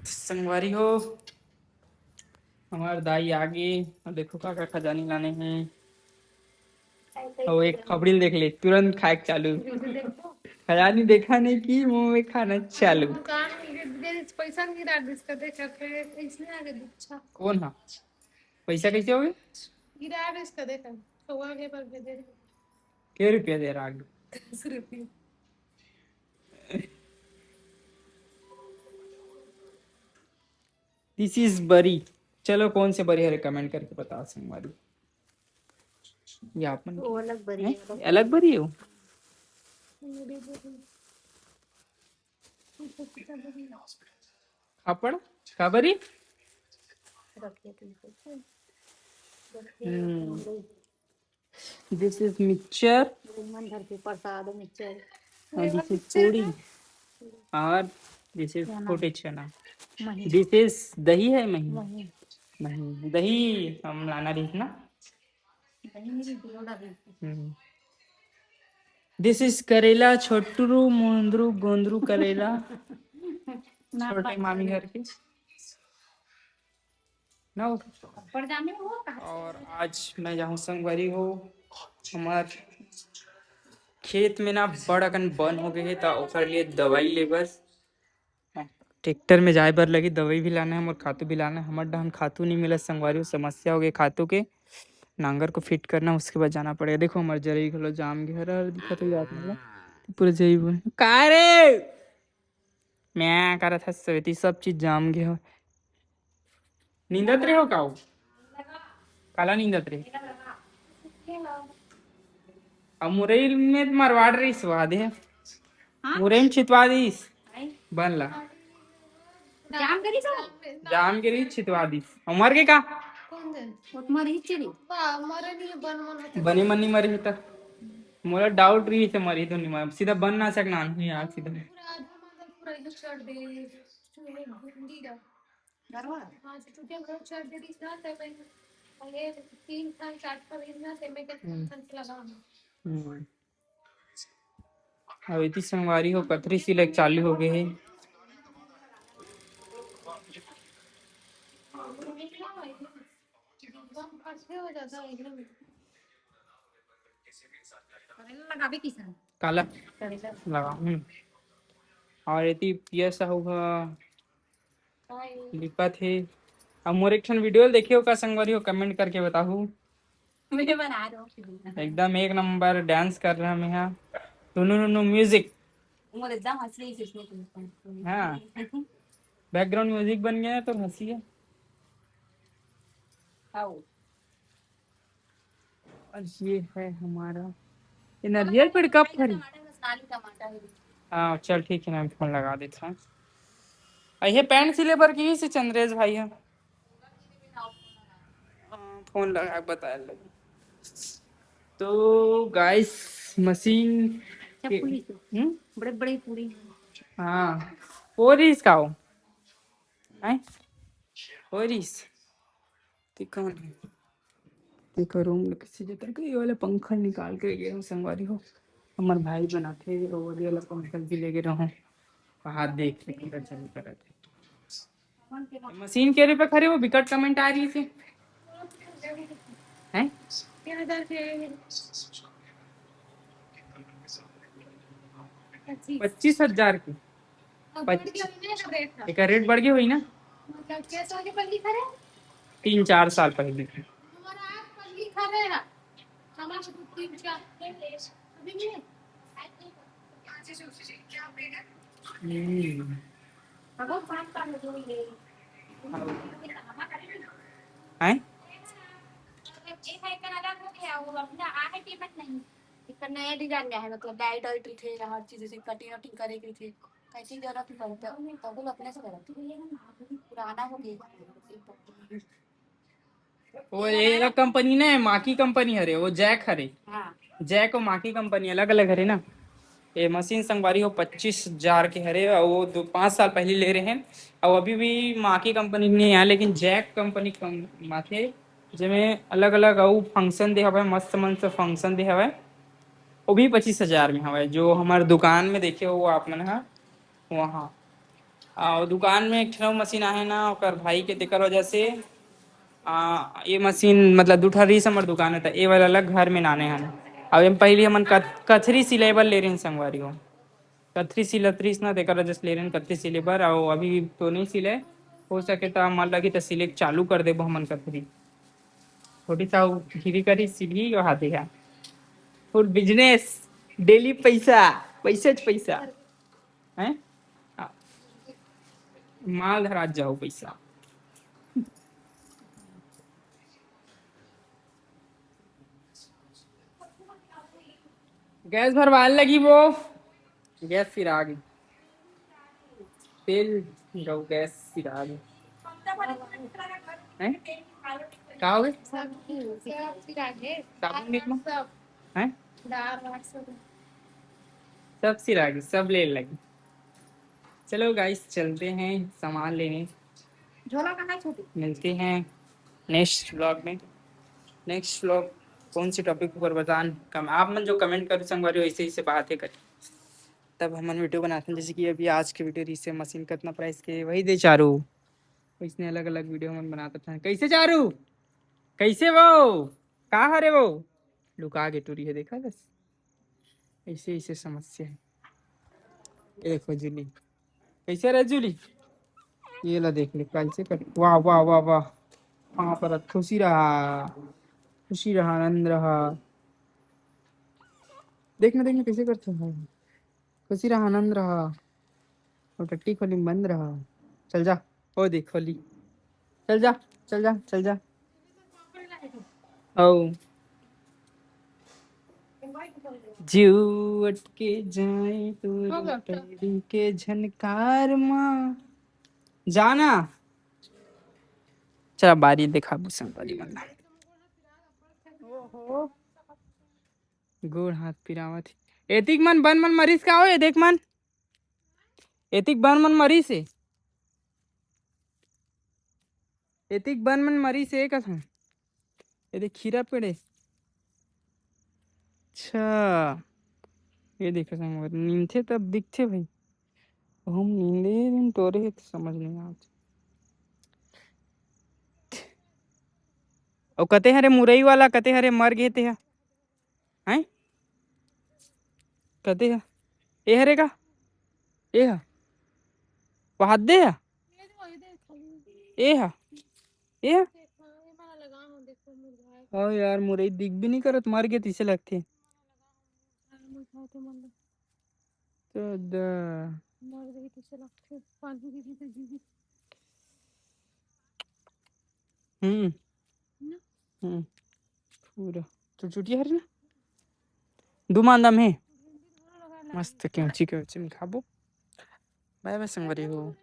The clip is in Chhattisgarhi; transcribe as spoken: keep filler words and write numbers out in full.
संगवारी हो, हमार दाई आगे। अउ देखो का का खजानी लाने हे। अउ एक खपड़ी ल देख ले, तुरंत खाए के चालू। खजानी देखा नहीं कि मुंह में खाना चालू। दुकान में दे दे, पैसा नहीं डाल दिस का, देख के इसने आगे अच्छा। कौन हा? पैसा कैसे हो गए? गिरा दिस का, देख। तो आगे पर दे दे। के रुपया दे रहा? दस रुपया। This is बरी। चलो, कौन से बरी हरे, comment करके बता संगवारी। ये आप मन वो अलग बरी हैं? है। अलग बरी हो? खापड़? खा बरी? रखिए तुमको। हम्म। This is mixture। मन भर के प्रसाद mixture। और this is पूड़ी। और this is चना। फूटे चना। मही। This is दही है, मही? मही। मही। दही हम लाना रही ना। दही नहीं, पूरा दही। हम्म। This is करेला, छोटरू, मुंदरू, गोंदरू करेला। ना छोटे मामी घर के। ना हो। ऊपर जाने में वो कहाँ से? और आज मैं जाहूँ संगवारी हो, हमार खेत में ना बड़ अकन बन हो गए हे, त ओकर लिए दवाई ले बर, हाँ, ट्रैक्टर में जाए बर लगी, दवाई भी लाना है, हमर खातू भी लाना है। हमर डहन खातू नहीं मिला संगवारी हो, समस्या हो गई खातू के। नांगर को फिट करना, उसके बाद जाना पड़ेगा। देखो, हमार जरई घलो जाम गे हर, दिखत हो जात मला। पूरा जई बोल, "का रे?" मैं करत हस, सवेती सब चीज जाम गे हो। नींदत रहे हो का हो? काला नींदत रहे? अब मुरई में मरवाड़ रही स्वाद है। हाँ? मुरई में छितवा दीस। आई? बन ला। जाम गिरी सब? जाम गिरी छितवा दीस। अउ मर गे का? कौन दे? वो तुम्हारी हिस्से भी? बा, मरे नहीं, बन मन होता। बने मन नहीं मरे होता। मोला डाउट रही से मरी तो नहीं मर, सीधा बन ना सकना नहीं यार, सीधा। पूरा आधा मांदर पूरा इधर चढ़ दे, चूहे घुंडी दा। गरवा? हाँ, तो चूहे घर चढ़ दे, इतना तय मैं, ये तीन खान, चार खान, इतना तय मैं के हम्म। खान से लगा हूँ। हम्म। अब इति संगवारी हो, पथरी सिले चालू हो गए हे। एकदम फंसे हो जाता है एकदम। करेला लगाबे किसान। काला? करेला। लगा, हम्म। और एती पिया साहू ह हाय। लिपत हे। अब मोर एक ठन वीडियो ल देखे हो का संगवारी हो, comment करके बताहू। मैं बना रहा हूँ। एकदम एक नंबर dance कर रहा मैं यहाँ। टुनु नुनु music। मोर एकदम हंसी रही इसमें। हाँ। Background music बन गया है तो हंसी है। आओ। और ये है हमारा, ये नरियर पेड़ कब फरी? टमाटर बस, काली टमाटर है। हाँ, चल ठीक है ना, मैं फोन लगा देता हूँ। आ, ये पैंट सिले बर की से चंद्रेश भाई है। हाँ, फोन लगा के बताए लगे। तो गाइस, मशीन अच्छा, के पूरी से। हम्म? बड़े बड़े पूरी। हाँ, पूरी इसका हो। हैं? पूरी से। ते कौन है? देखो रूम में किसी जगह के ये वाला पंखा निकाल के गए हो संगवारी हो। हमार भाई बनाते हैं, वो वाली वाला पंखा भी लेके रहो। हाथ देख के पूरा चल कर रहते। मशीन के रुपए खड़े हो, बिकट comment आ रही है। हैं? पच्चीस हजार की। अब बढ़ गया होई ना, एकर रेट ना। एकर रेट बढ़ गया होई ना? मतलब, छह साल के पहले खड़े? तीन चार साल पहले। हमारा आज पहले खड़े है। हमारे दो तीन चार अभी नहीं। हम्म। अब वो काम कर दो ये। हैं? ये है, एकर अलग हो गया, वो अपना आ है payment नहीं। एकर नया design में है, मतलब, डाइट वाइट रहिथे, हर चीज जैसे cutting वटिंग करे के रहिथे, कैंची जरूरत नहीं पड़ता, तो वो अपने से करत। पुराना हो गया। वो ये अलग कंपनी ना है, माकी कंपनी हरे, वो जैक हरे। हाँ। जैक और माकी कंपनी अलग अलग हरे ना। ये मशीन संगवारी हो पच्चीस हजार के हरे, और वो दो, पाँच साल पहले ले रहे हैं, और अभी भी माकी कंपनी नहीं आया, लेकिन जैक कंपनी कम माथे, जेमे अलग अलग अउ फंक्शन दे हवय, मस्त मन से फंक्शन दे हवय, वो भी पच्चीस हजार में हवय। जो हमारे दुकान में देखे हो आप मन ह, वहाँ अउ दुकान में एक ठन मशीन आहे ना, ओकर भाई के, तेकर वजह से, आ, ये मशीन, मतलब, दू ठा रिहिस हमर दुकान में, त ये वाला अलग घर में लाने हन। अब एम पहली हमन कथ-, कथरी सिलाई बर ले रहिन संगवारी हो। कथरी सिलत रहिस ना, तेकर वजह से ले रहिन कथरी सिले बर, अउ अभी तो नहीं सिले। हो सके त मन लगी त सिले चालू कर देबो हमन कथरी। छोटी सा वो घिरी करी सिली, वो हाथे है। फुल बिजनेस, डेली पैसा, पैसे च पैसा। हैं? हाँ। माल धरात जाओ पैसा। गैस भरवाए लगी वो। गैस सिरा गे। तेल गऊ गैस सिरा गे। हैं? का हो गए? सब, सब सिरा गे। साबुन निकलो। सब। हैं? दाल वाल सब। सब सिरा गे, सब ले लगी। चलो गाइस, चलते हैं सामान लेने। झोला कहाँ है छोटी? मिलते हैं नेक्स्ट व्लॉग में। नेक्स्ट व्लॉग कौन से टॉपिक ऊपर बतान? कम, आप मन जो कमेंट करो संगवारी, वैसे ही से बात है करें, तब हमन वीडियो बनाते हैं। जैसे कि अभी आज के वीडियो रिहिसे मशीन कितना प्राइस के, वही दे चारू। वैसने अलग अलग वीडियो हमन बनाते हैं। कैसे चारू? कैसे वो? का हरे वो? लुका के टूरी है, देखा बस। ऐसे ऐसे समस्या है। ये देखो जूली, कैसे रहे जूली? ये ला देख ले, कैसे कर, वाह, वाह, वाह, वाह। वहाँ पर खुशी रहा, खुशी रहा, आनंद रहा। देखना, देखना कैसे करते हैं। खुशी रहा, आनंद रहा, और टट्टी खोली में बंद रहा। चल जा, ओ देख खोली। चल जा, चल जा, चल जा। ओ। जीव अटके जाए तो हो गया, चल। टट्टी के झनकार मा। जाना। चला बारी देखा बुसन बारी मन ला। ओहो। गोड़ हाथ पिरावत हे। एतिक मन बन मन मरिस का हो, ये देख मन। एतिक बन मन मरिस हे। एतिक बन मन मरिस हे कथन। ये देख खीरा पेड़ हे। अच्छा। ये देखो संगवारी, नींदथे तब दिखथे भाई। हम नींदे दिन टोरे हे तो समझ नहीं आवत। अउ कते हरे मुरई वाला, कते हरे मर गे ते ह? हैं? कते ह? ए हरे का? ए ह? वहाद दे ह? ए ह? ए ह? हाँ यार, मुरई दिख भी नहीं करत, मर गे तइसे लगथे। तो द- हम्म। हम्म। पूरा चुटचुटिया हरे ना, दू मांदा में। मस्त केवची केवची में खाबो। बाय बाय संगवारी हो।